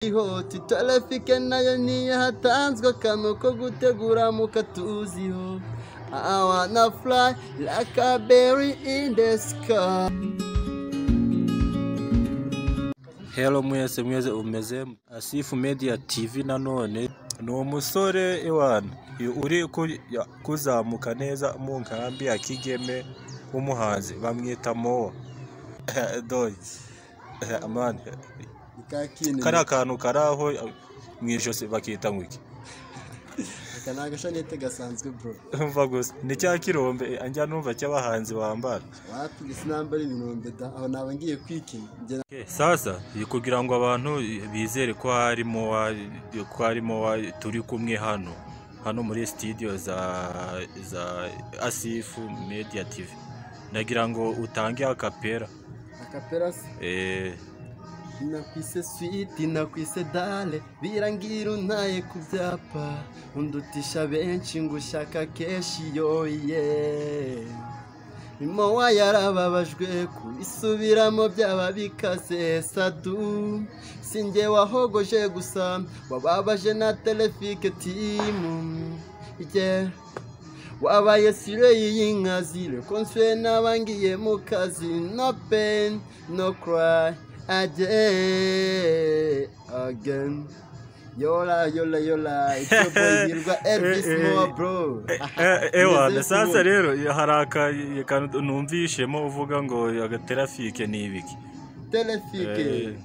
Ihoti Telefike nayo niyo hatanzwe akantu ko gutegura mukatuziho. I wanna fly like a berry in the sky. Hello mwese mwese, umeze Asifu Media TV. Nanone ni umusore ewana uri kuzamuka neza mu nkambi ya Kigeme w'umuhanzi, bamwita Mowa Doyi man. Kariya kantu kari aho mu ijosi bakita ngo iki? Aka ni agashanete gasanzwe, bro. Umva gusa, ni cya kirombe njya numva cy'abahanzi bambara. Wapi, sinambara ibirombe da, aho naba ngiye kwikina. Okay, sasa kugira ngo abantu bizere ko harimo turi kumwe hano hano muri studio za Asifu Media TV, nagira ngo utange akapera. Akapera se? Eh. Nakwise sweet, nakwise dale, birangira untaye ku byapa, undutisha benshi ngo ushaka kenshi yoye. Mowa yarababajwe, kubisubiramo byaba bikaze. Sadu sinjye wahogoje gusa, wababaje na Telefike team, yeah. Wabaye sire y'inkazi rekonswe n'abangiye mu kazi. No pain, no cry again again. Yola yola yola, it's your boy Hirwa Elvis Moa, bro. Ewana, sasa rero hari akantu numvishemo uvuga ngo agaterafike ni ibiki? Telefike.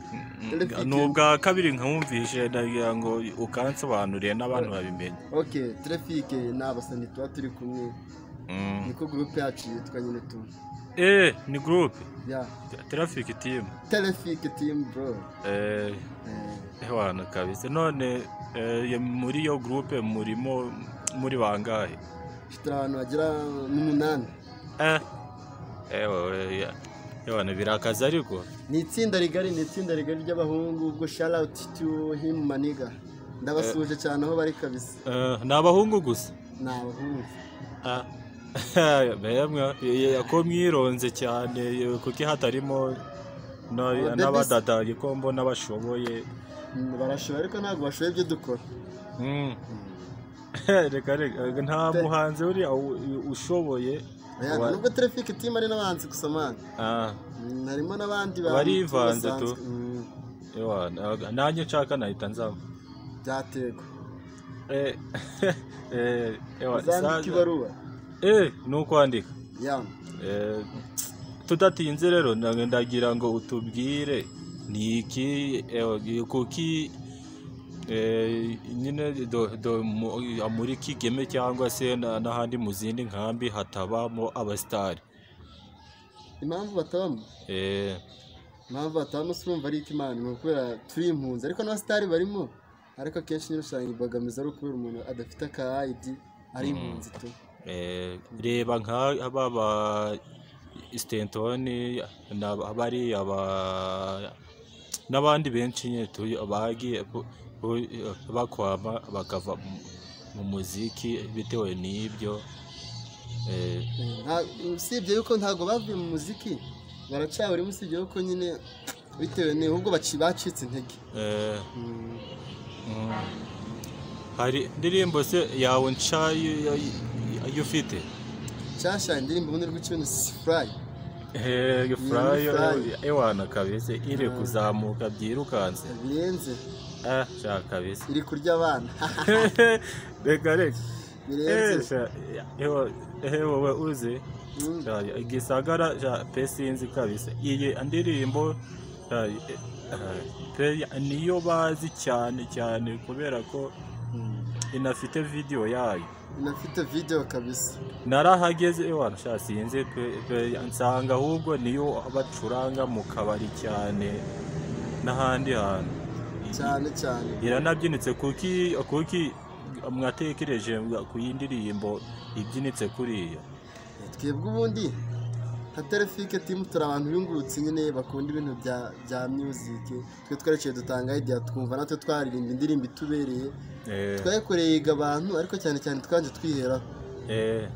Ni ubwa kabiri nkamwumvishe, ndagira ngo ukansobanurire n'abantu babimenye. Okay, Telefike ni abasani tuba turi kumwe, niko groupe yacu yitwa nyine tu. Ni groupe? Yeah. Traffic team. Telefike team, bro. Ewana kabisa. None muri iyo groupe murimo muri bangahe? Turi abantu bagera n'umunani. Ewana, birakaze ariko. Ni itsinda rigari, ni itsinda rigari ry'abahungu. Ubwo shout out to him, maniga, ndabasuhuje cyane aho bari kabisa. Ni abahungu gusa? Ni abahungu. Bemwe ko mwironze cyane, kuki hatarimo n'abadada ko mbona bashoboye? Barashoboye ariko ntabwo bashoboye ibyo dukora. Reka reka, nta muhanzi uriya ushoboye. Nubwo Traffic team ari n'abahanzi gusa man, harimo n'abandi bantu. Barivanze tu. Nanjye nshaka nahita nzamo. Byaterwa. Uzandika ibaruwa. Ni ukwandika. Tudatinze rero, ndagira ngo utubwire ni iki, kuki nyine muri Kigeme cyangwa se n'ahandi mu zindi nkambi hatabamo abasitari? Impamvu batabamo? Impamvu batabamo si urumva ari iki man, ni ukubera turi impunzi, ariko n'abasitari barimo, ariko akenshi nyine usanga imbogamizi ari ukubera umuntu adafite aka ID, ari impunzi tu. Reba nk'aba ba Stentoni bariya n'abandi benshi nyine bagiye bakwama bakava mu muziki bitewe n'ibyo. Usibye yuko ntabwo bavuye mu muziki, baracaburimo, usibye yuko nyine bitewe n'ubwo bacitse intege. Hari indirimbo se yawe nshya iyo ufite? Nshasha, indirimbo ubundi rw'ikintu Fly. Fly, ewana kabisa, iri kuzamuka byirukanse. Birenze. Sha kabisa. Iri kurya abana. Reka reka. Birenze. Wowe uzi Igisagara pe, sinzi kabisa, iyi ndirimbo niyo bazi cyane cyane kubera ko inafite video yayo. Inafite video kabisa. Narahageze ewana sha, sinzi pe, nsanga ahubwo niyo bacuranga mu kabari cyane n'ahandi hantu. Cyane cyane. Iranabyinitse. Kuki mwatekereje ku yindirimbo ibyinitse kuriya? Twebwe ubundi nka Telefike team turi abantu b'ingurutsi nyine, bakunda ibintu bya music. Twe twarekeye dutanga idea, twumva natwe twaririmba indirimbo itubereye, twayikoreye abantu, ariko cyane cyane twanje twiheraho,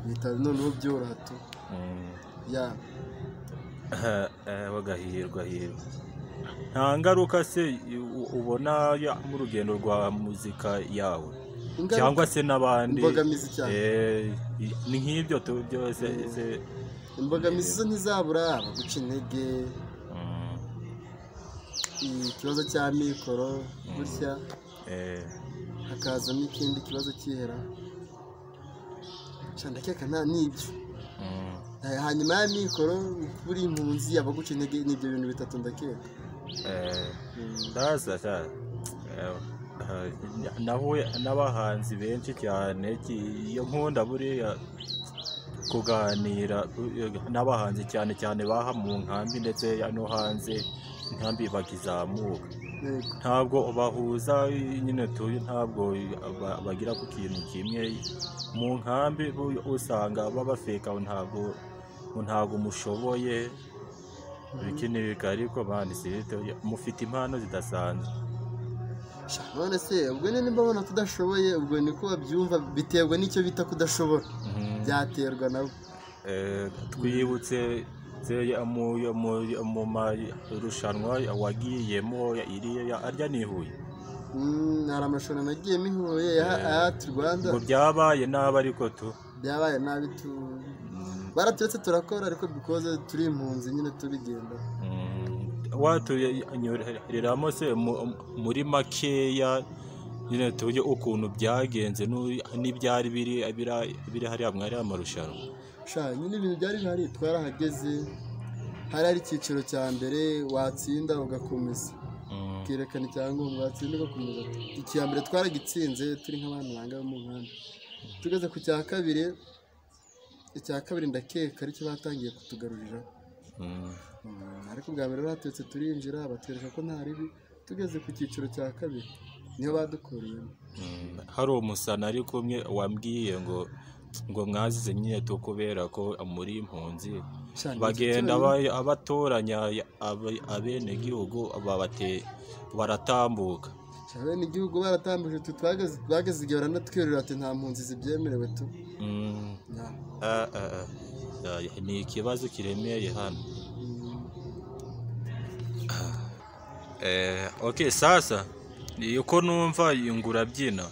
bihita noneho byoroha tu. Ya. Bagahirwa hirwa. Nta ngaruka se ubona mu rugendo rwa muzika yawe cyangwa se n'abandi? Imbogamizi cyane. Ni nk'ibyo byose. Imbogamizi zo ntizabura, abaguca intege, ikibazo cya mikoro gutya, hakazamo ikindi kibazo cyihera, ndakeka nta n'ibyo. Hanyuma ya mikoro, buri impunzi, abaguca intege, n'ibyo bintu bitatu ndakeka. Ndaza nahuye n'abahanzi benshi cyane, iyo nkunda buriya kuganira n'abahanzi cyane cyane baha mu nkambi ndetse no hanze inkambi bakizamuka, ntabwo bahuza nyine tuyu, ntabwo bagira ku kintu kimwe. Mu nkambi usanga babafeka, ntabwo mushoboye ibikinirika, ariko mufite impano zidasanzwe. None se ubwo nimba babona tudashoboye, ubwo niko babyumva, biterwa n'icyo bita kudashobora, byaterwa nabo. Twibutse mu marushanwa wagiyemo iriya arya ni Huye. Hari amarushanwa nagiyemo i Huye ya Art Rwanda. Ngo byabaye nabi ariko tu byabaye nabi tu baraturetse turakora, ariko because turi impunzi nyine tubigenda. Watunyureramo se muri makeya nyine tujye ukuntu byagenze n'ibyari biri hariya mwari amarushanwa? Nyine ibintu byari bihari, twarahageze, hari ari icyiciro cya mbere, watsinda ugakomeza ukerekana icyangombwa, watsinda ugakomeza. Icya mbere twaragitsinze turi nk'abantu banga mu nkambi. Tugeze ku cya kabiri, icya kabiri ndakeka aricyo batangiye kutugarurira, ariko bwa mbere baturutse turinjira batwereka ko nta ribi. Tugeze ku cyiciro cya kabiri niho badukuriyemo. Hari umusana ariko umwe wambwiye ngo mwazize nyine tu kubera ko muri impunzi, bagenda abatoranya abenegihugu baratambuka. Abenegihugu baratambuje, twageze igihe baranatwerura ati nta mpunzi zibyemerewe tu. Ni ikibazo kiremeye hano. Okay, sasa uko numva ngurabyina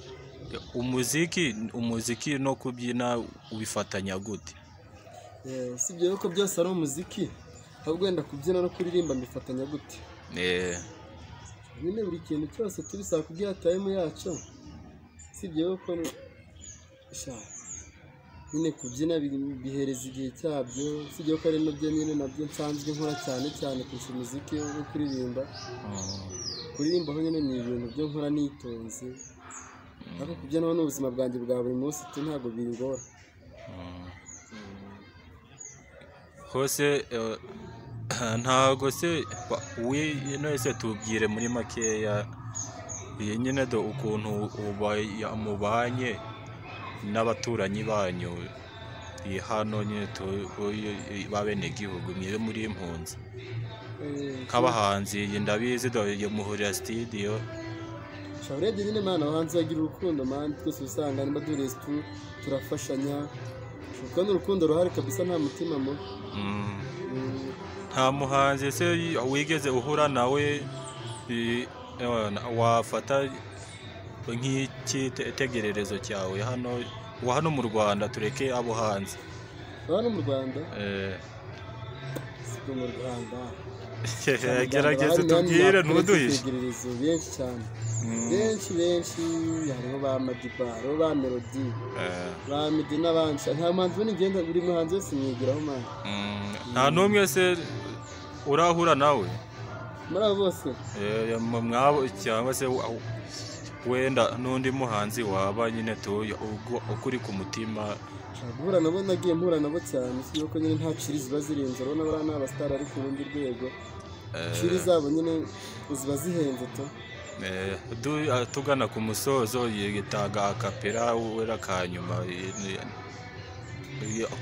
umuziki no kubyina ubifatanya gute? Sibyo yuko byose ari umuziki, ahubwo wenda kubyina no kuririmba mbifatanya gute? Nyine buri kintu cyose tubisaba kubyina time yacu, sibyo yuko nyine kubyina bihereza igihe cyabyo, sibyo ko ari nabyo nyine nabyo nsanzwe nkora cyane cyane kurusha umuziki wo kuririmba. Kuririmba ho nyine ni ibintu byo nkora nitonze, ariko kubyina ni ubuzima bwanjye bwa buri munsi tu, ntabwo bingora. Hose ntabwo se we nese tubwire muri makeya iyi nyine do ukuntu mubanye n'abaturanyi banyu hano nyine b'abenegihugu mwe muri impunzi nk'abahanzi, ndabizi do muhurira studio. Urebye nyine mana abahanzi bagira urukundo man, twese usanga niba duhuriye turafashanya, kuko n'urukundo ruhari kabisa, nta mutima mubi. Nta muhanzi se wigeze uhura nawe wafata nk'ikitegererezo cyawe hano mu Rwanda, tureke abo hanze? Hano mu Rwanda? Si mu Rwanda. Gerageza tubwire ntuduhishe. Benshi cyane, benshi benshi, hariho ba Madiba, hariho ba Melody, ba Meddy n'abandi. Nta muhanzi ubona igenda, buri muhanzi wese mwigiraho man. Nta n'umwe se urahura nawe muri abo bose? Mwabo cyangwa se wenda n'undi muhanzi waba nyine ukuri ku mutima? Guhura nabo nagiye mpura nabo cyane, si yuko nyine nta ciri ziba zirenze, urabona bariya ni abasitari ari ku rundi rwego, ciri zabo nyine ziba zihenze tu. Tugana ku musozo, yitanga akapera wera kanyuma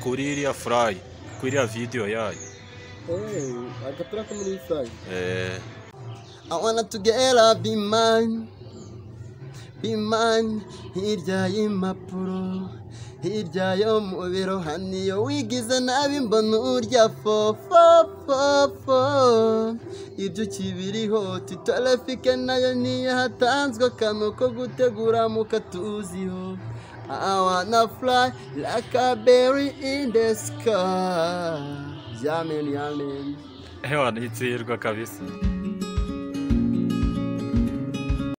kuri iriya furayi, kuri iriya video yayo. Akapera ko muri furayi. I wanna together be mine, Be mine, hirya y'impapuro, hirya yo mu biro. Hano iyo wigize nabi mbona urya fo fo fo fo. Ibyo ukibiriho titarafike nayo niyo hatanzwe akantu ko gutegura mukatuziho. I wanna fly like a berry in the sky. Yeah man, yeah man. Ewana, itsirwa kabisa.